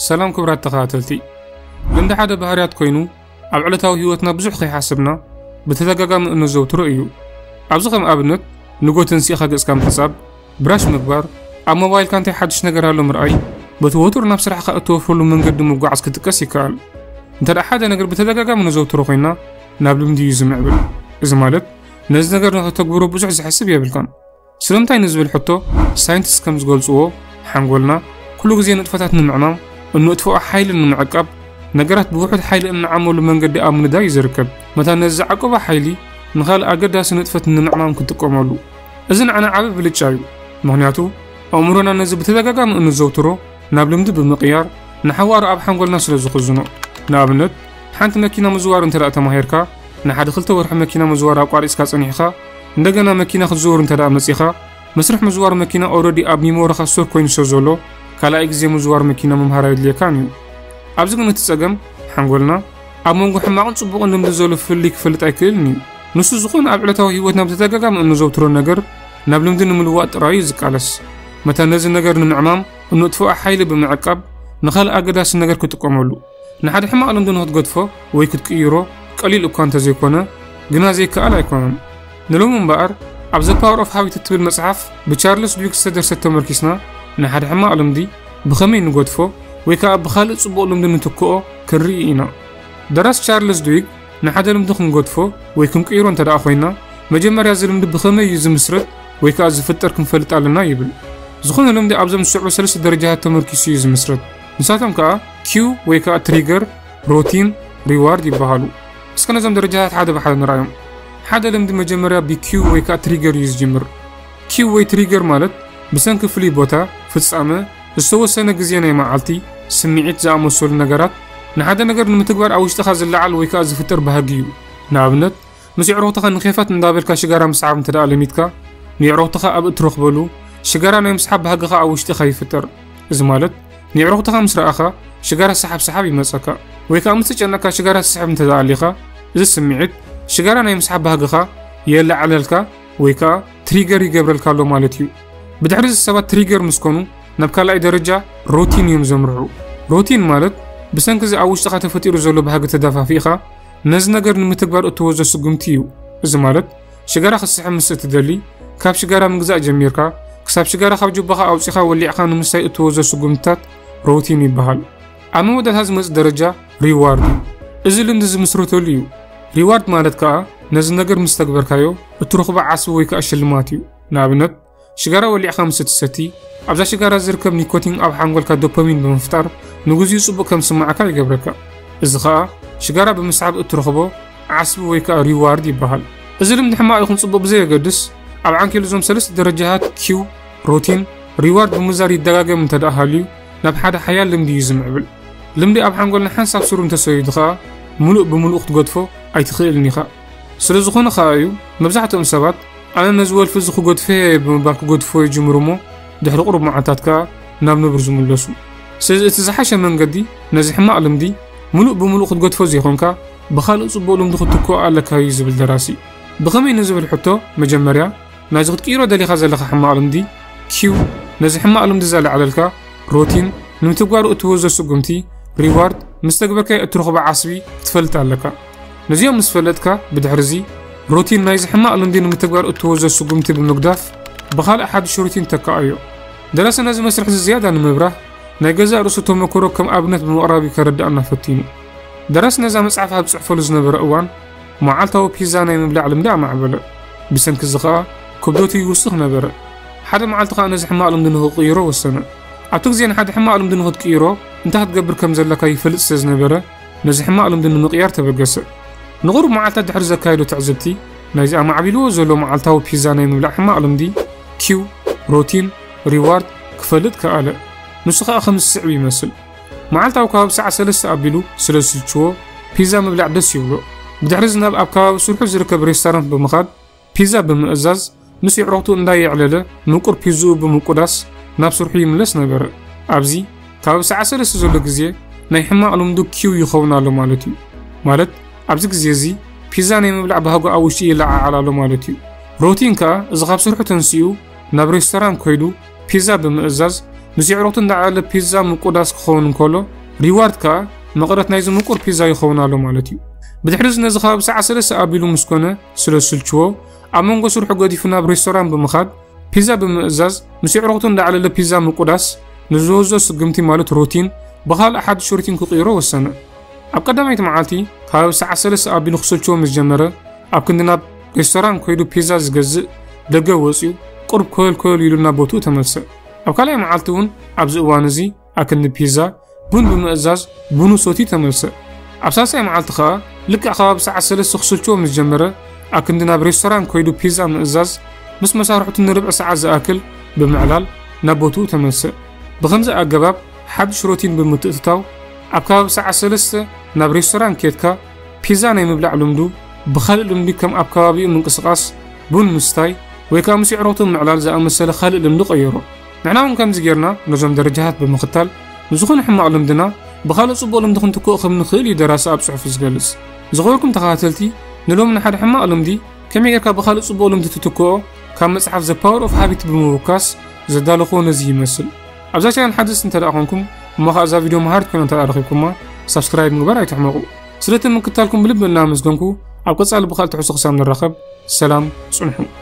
ሰላም ክቡራት ተኸታተልቲ። ልምዲ ሓደ ባህርያት ኮይኑ፣ ኣብ ዕለታዊ ህይወትና ብዙሕ ከይሓሰብና ብተደጋጋሚ እንዘውትሮ እዩ። ኣብዚ ከም ኣብነት፣ ንጎ ተንሲእኻ ገጽካ ምሕጻብ፣ ብራሽ ምግባር፣ ኣብ ሞባይልካ እንታይ ሓድሽ ነገር ኣሎ ምርኣይ፣ በቲ ወትሩ ናብ ስራሕካ እተወፍረሉ መንገዲ ምጓዓዝ ክጥቀስ ይከኣል። እንተ ደኣ ሓደ ነገር ብተደጋጋሚ ንዘውትሮ ኮይና፣ ናብ ልምዲ እዩ ዝምዕብል። እዚ ማለት፣ ነዚ ነገር ንኽተግብሮ ብዙሕ ዝሕስብ የብልካን። ስለምንታይ ንዝብል ሕቶ፣ ሳይንቲስት ከም ዝገልጽዎ፣ ሓንጎልና ኩሉ ግዜ ንጥፈታት ንምዕማም፣ እነጥፍኦ ሓይሊ ንምዕቃብ፣ ነገራት ብውሑድ ሓይሊ እንዓመሉ መንገዲ ኣብ ምንዳይ እዩ ዝርከብ። መታን ነዚ ዝዓቀቦ ሓይሊ ንኻልእ ኣገዳሲ ንጥፈት ንምዕማም ክጥቀመሉ። እዚ ንዓና ዓቢ ብልጫ እዩ። ምኽንያቱ፣ ኣእምሮና ነዚ ብተደጋጋሚ እንዘውትሮ ናብ ልምዲ ብምቕያር፣ ንሓዋሩ ኣብ ሓንጎልና ስለ ዝኽዝኖ። ንኣብነት፣ ሓንቲ መኪና ምዝዋር እንተ ደኣ ተማሂርካ፣ ንሓደ ክልተ ወርሒ መኪና ምዝዋር ኣቋሪጽካ ጸኒሕኻ፣ እንደገና መኪና ክትዝውር እንተ ደኣ መጺኻ፣ መስርሕ ምዝዋር መኪና ኦረዲ ኣብ ሚሞሪኻ ስቶር ኮይኑ ስለ ዘሎ፣ ካልኣይ ግዜ ምዝዋር መኪና ምምሃር ኣየድልየካን እዩ። ኣብዚ ግን እቲ ጸገም፣ ሓንጎልና ኣብ መንጎ ሕማቕን ጽቡቕን ልምዲ ዘሎ ፍልልይ ክፈልጥ ኣይክእልን እዩ። ንሱ ዝኾነ ኣብ ዕለታዊ ህይወትና ብተደጋጋሚ እንዘውትሮ ነገር ናብ ልምዲ ንምልዋጥ ጥራይ እዩ ዝቃለስ። መታን ነዚ ነገር ንምዕማም እነጥፍኦ ሓይሊ ብምዕቃብ ንኻልእ ኣገዳሲ ነገር ክጥቀመሉ። ንሓደ ሕማቕ ልምዲ ንኽትገድፎ ወይ ክትቅይሮ ቀሊል እኳ እንተዘይኮነ፣ ግና ዘይከኣል ኣይኮነን። ንሎሚ እምበኣር፣ ኣብ The Power of Habit እትብል መጽሓፍ ብቻርልስ ድዊግ ዝተደርሰት ተመርኪስና፣ ንሓደ ሕማቕ ልምዲ ብኸመይ ንገድፎ ወይ ከኣ ብኻልእ ጽቡቕ ልምዲ ንትክኦ ክንርኢ ኢና። ደራሲ ቻርልስ ድዊግ ንሓደ ልምዲ ክንገድፎ ወይ ክንቅይሮ እንተ ደኣ ኮይና፣ መጀመርያ እዚ ልምዲ ብኸመይ እዩ ዝምስረት ወይ ከኣ ዝፍጠር ክንፈልጥ ኣለና ይብል። ዝኾነ ልምዲ ኣብዞም ዝስዕቡ ሰለስተ ደረጃታት ተመርኪሱ እዩ ዝምስረት። ንሳቶም ከኣ ኪው ወይ ከኣ ትሪገር፣ ሮቲን፣ ሪዋርድ ይበሃሉ። እስከ ነዞም ደረጃታት ሓደ ብሓደ ንርኣዮም። ሓደ ልምዲ መጀመርያ ብኪው ወይ ከኣ ትሪገር እዩ ዝጅምር። ኪው ወይ ትሪገር ማለት ብሰንኪ ፍሉይ ቦታ፣ ፍጻመ፣ ዝተወሰነ ግዜ ናይ መዓልቲ፣ ስምዒት ዝኣመሰሉ ነገራት ንሓደ ነገር ንምትግባር ኣብ ውሽጥኻ ዝለዓል ወይ ከኣ ዝፍጠር ባህጊ እዩ። ንኣብነት፣ ምስ የዕሩኽትኻ ንኬፋት እንዳበልካ ሽጋራ ምስዓብ እንተ ደኣ ለሚድካ፣ ንየዕሩኽትኻ ኣብ እትረኽበሉ፣ ሽጋራ ናይ ምስሓብ ባህግኻ ኣብ ውሽጥኻ ይፍጠር። እዚ ማለት፣ ንየዕሩኽትኻ ምስ ረኣኻ፣ ሽጋራ ሰሓብ ሰሓብ ይመጸካ። ወይ ከኣ ምስ ተጨነቕካ ሽጋራ ትስሕብ እንተ ደኣ ኣሊኻ፣ እዚ ስምዒት ሽጋራ ናይ ምስሓብ ባህግኻ የለዓዕለልካ ወይ ከኣ ትሪገር ይገብረልካ ኣሎ ማለት እዩ። ብድሕሪ እዚ ሰባት ትሪገር ምስ ኮኑ፣ ናብ ካልኣይ ደረጃ ሮቲን እዮም ዘምርሑ። ሮቲን ማለት ብሰንኪ እዚ ኣብ ውሽጥኻ ተፈጢሩ ዘሎ ባህጊ ተደፋፊእኻ ነዚ ነገር ንምትግባር እትወስዶ ስጉምቲ እዩ። እዚ ማለት ሽጋራ ክትስሕብ ምስ እትደሊ፣ ካብ ሽጋራ ምግዛእ ጀሚርካ ክሳብ ሽጋራ ካብ ጁባኻ ኣውጺኻ ወሊዕካ ንምስታይ እትወስዶ ስጉምትታት ሮቲን ይበሃል። ኣብ መወዳእታ ዝመጽእ ደረጃ ሪዋርድ እዩ። እዚ ልምዲ ዝምስረተሉ እዩ። ሪዋርድ ማለት ከኣ ነዚ ነገር ምስ ተግበርካዮ እትረኽቦ ዓስቢ ወይ ከኣ ሽልማት እዩ። ንኣብነት፣ ሽጋራ ወሊዕካ ምስ እትሰቲ፣ ኣብዛ ሽጋራ ዝርከብ ኒኮቲን ኣብ ሓንጎልካ ዶፓሚን ብምፍጣር ንግዚኡ ጽቡቕ ከም ዝስምዓካ ይገብረካ። እዚ ኸኣ ሽጋራ ብምስሓብ እትረኽቦ ዓስቢ ወይ ከኣ ሪዋርድ ይበሃል። እዚ ልምዲ ሕማቕ ይኹን ጽቡቕ ብዘየገድስ፣ ኣብ ዓንኬል እዞም ሰለስተ ደረጃታት ኪው፣ ሮቲን፣ ሪዋርድ ብምዛር ይደጋገም እንተ ደኣ ሃልዩ፣ ናብ ሓደ ሓያል ልምዲ እዩ ዝምዕብል። ልምዲ ኣብ ሓንጎልና ሓንሳብ ስሩ እንተሰይዱ ኸኣ፣ ምሉእ ብምሉእ ክትገድፎ ኣይትኽእልን ኢኻ። ስለ ዝኾነ ኸኣ እዩ፣ መብዛሕትኦም ሰባት፣ "ኣነ ነዚ ወልፊ እዚ ክገድፎ እየ" ብምባል ክገድፍዎ ይጅምሩ እሞ፣ ድሕሪ ቁሩብ መዓልታት ከኣ ናብ ንቡር ዝምለሱ። ስለዚ እቲ ዝሓሸ መንገዲ፣ ነዚ ሕማቕ ልምዲ ምሉእ ብምሉእ ክትገድፎ ዘይኮንካ፣ ብኻልእ ጽቡቕ ልምዲ ክትትክኦ ኣለካ እዩ ዝብል ደራሲ። ብኸመይ ንዝብል ሕቶ፣ መጀመርያ፣ ናይዚ ክትቅይሮ ደሊኻ ዘለኻ ሕማቕ ልምዲ፣ ኪው፣ ነዚ ሕማቕ ልምዲ ዘላዕለልካ፣ ሮቲን፣ ንምትግባሩ እትወስዶ ስጉምቲ፣ ሪዋርድ፣ ምስ ተግበርካዮ እትረኽቦ ዓስቢ ክትፈልጥ ኣለካ። ነዚኦም ምስ ፈለጥካ፣ ብድሕርዚ፣ ሮቲን ናይዚ ሕማቕ ልምዲ ንምትግባር እትወስዶ ስጉምቲ ብምግዳፍ፣ ብኻልእ ሓድሽ ሩቲን ተክኣዮ። ደራሲ ነዚ መስርሕ እዚ ዝያዳ ንምብራህ፣ ናይ ገዛእ ርእሱ ተመክሮ ከም ኣብነት ብምቕራብ እዩ ከረድኣና ፈቲኑ። ደራሲ ነዛ መጽሓፍ ኣብ ዝጽሕፈሉ ዝነበረ እዋን፣ መዓልታዊ ፒዛ ናይ ምብላዕ ልምዲ ኣማዕበለ። ብሰንኪ እዚ ኸኣ፣ ክብደቱ ይውስኽ ነበረ። ሓደ መዓልቲ ኸኣ ነዚ ሕማቕ ልምዲ ንኽቕይሮ ወሰነ። ኣብቲ ግዜ ንሓደ ሕማቕ ልምዲ ንኽትቅይሮ እንታይ ክትገብር ከም ዘለካ ይፈልጥ ስለ ዝነበረ፣ ነዚ ሕማቕ ልምዲ ንምቕያር ተበገሰ። ንቑሩብ መዓልታት ድሕሪ ዘካየዶ ትዕዝብቲ፣ ናይዚ ኣማዕቢልዎ ዘሎ መዓልታዊ ፒዛ ናይ ምብላዕ ሕማቕ ልምዲ፣ ኪው፣ ሮቲን፣ ሪዋርድ፣ ክፈልጥ ከኣለ። ንሱ ኸኣ ከም ዝስዕብ ይመስል። መዓልታዊ ከባቢ ሰዓት ሰለስተ ኣቢሉ ስለ ዝስልችዎ፣ ፒዛ ምብላዕ ደስ ይብሎ። ብድሕሪ እዚ ናብ ኣብ ከባቢ ስርሑ ዝርከብ ሬስቶራንት ብምኻድ፣ ፒዛ ብምእዛዝ፣ ምስ የዕሩኽቱ እንዳየዕለለ፣ ምቁር ፒዝኡ ብምቁዳስ፣ ናብ ስርሑ ይምለስ ነበረ። ኣብዚ፣ ካብ ሰዓት ሰለስተ ዘሎ ግዜ፣ ናይ ሕማቕ ልምዱ ኪው ይኸውን ኣሎ ማለት እዩ። ማለት፣ ኣብዚ ግዜ እዚ፣ ፒዛ ናይ ምብላዕ ባህጉ ኣብ ውሽጢ ይለዓዓል ኣሎ ማለት እዩ። ሮቲን ከኣ፣ እዚ ካብ ስርሑ ተንሲኡ፣ ናብ ሬስቶራንት ኮይዱ፣ ፒዛ ብምእዛዝ፣ ምስ የዕሩኽቱ እንዳዕለለ ፒዛ ምቁዳስ ክኸውን እንከሎ፣ ሪዋርድ ከኣ መቐረት ናይዚ ምቁር ፒዛ ይኸውን ኣሎ ማለት እዩ። ብድሕሪ እዚ ነዚ ከባቢ ሰዓት ሰለስተ ኣቢሉ ምስ ኮነ ስለ ዝስልችዎ፣ ኣብ መንጎ ስርሑ ገዲፉ ናብ ሬስቶራንት ብምኻድ ፒዛ ብምእዛዝ፣ ምስ የዕሩኽቱ እንዳዕለለ ፒዛ ምቁዳስ ንዝወስዶ ስጉምቲ ማለት ሩቲን ብኻልእ ሓድሽ ሩቲን ክቕይሮ ወሰነ። ኣብ ቀዳመይቲ መዓልቲ ከባቢ ሰዓት ሰለስተ ኣቢሉ ክስልችዎ ምስ ጀመረ፣ ኣብ ክንዲ ናብ ሬስቶራንት ከይዱ ፒዛ ዝገዝእ ደገ ወጺኡ ቁሩብ ኮየል ኮየል ኢሉ ናብ ቦትኡ ተመልሰ። ኣብ ካልኣይ መዓልቲ እውን ኣብዚ እዋን እዚ ኣክንዲ ፒዛ ቡን ብምእዛዝ ቡኑ ሰትዩ ተመልሰ። ኣብ ሳልሳይ መዓልቲ ከኣ ልክዕ ከባቢ ሰዓት ሰለስተ ክስልችዎ ምስ ጀመረ ኣክንዲ ናብ ሬስቶራንት ከይዱ ፒዛ ምእዛዝ ምስ መሳርሕቱ ንርብዒ ሰዓት ዝኣክል ብምዕላል ናብ ቦትኡ ተመልሰ። ብኸምዚ ኣገባብ ሓድሽ ሮቲን ብምትእትታው ኣብ ከባቢ ሰዓት ሰለስተ ናብ ሬስቶራንት ኬድካ ፒዛ ናይ ምብላዕ ልምዱ ብኻልእ ልምዲ ከም ኣብ ከባቢኡ ምንቅስቓስ፣ ቡን ምስታይ ወይ ከኣ ምስ የዕሩኽቱ ምዕላል ዝኣመሰለ ካልእ ልምዲ ቀየሮ። ንሕና እውን ከምዚ ጌርና ነዞም ደረጃታት ብምኽታል ንዝኾነ ሕማቕ ልምድና ብኻልእ ጽቡቕ ልምዲ ክንትክኦ ከም ንኽእል እዩ ደራሲ ኣብ ጽሑፉ ዝገልጽ። ዝኸበርኩም ተኸታተልቲ ንሎሚ ንሓደ ሕማቕ ልምዲ ከመይ ጌርካ ብኻልእ ጽቡቕ ልምዲ ትትክኦ ካብ መጽሓፍ The Power of Habit ብምውካስ ዘዳለኹዎ ነዚ ይመስል። ኣብዛ ቻነል ሓደስቲ እንተ ደኣ ኾንኩም እሞ ኸኣ እዛ ቪድዮ መሃሪት ኮይና እንተ ደኣ ረኺብኩማ ሳብስክራይብ ምግባር ኣይትሕመቑ። ስለቲ ምክታልኩም ብልቢ እናመስገንኩ ኣብ ቀጻሊ ብኻልእ ትሕዝቶ ክሳብ ንራኸብ ሰላም ጽንሑ።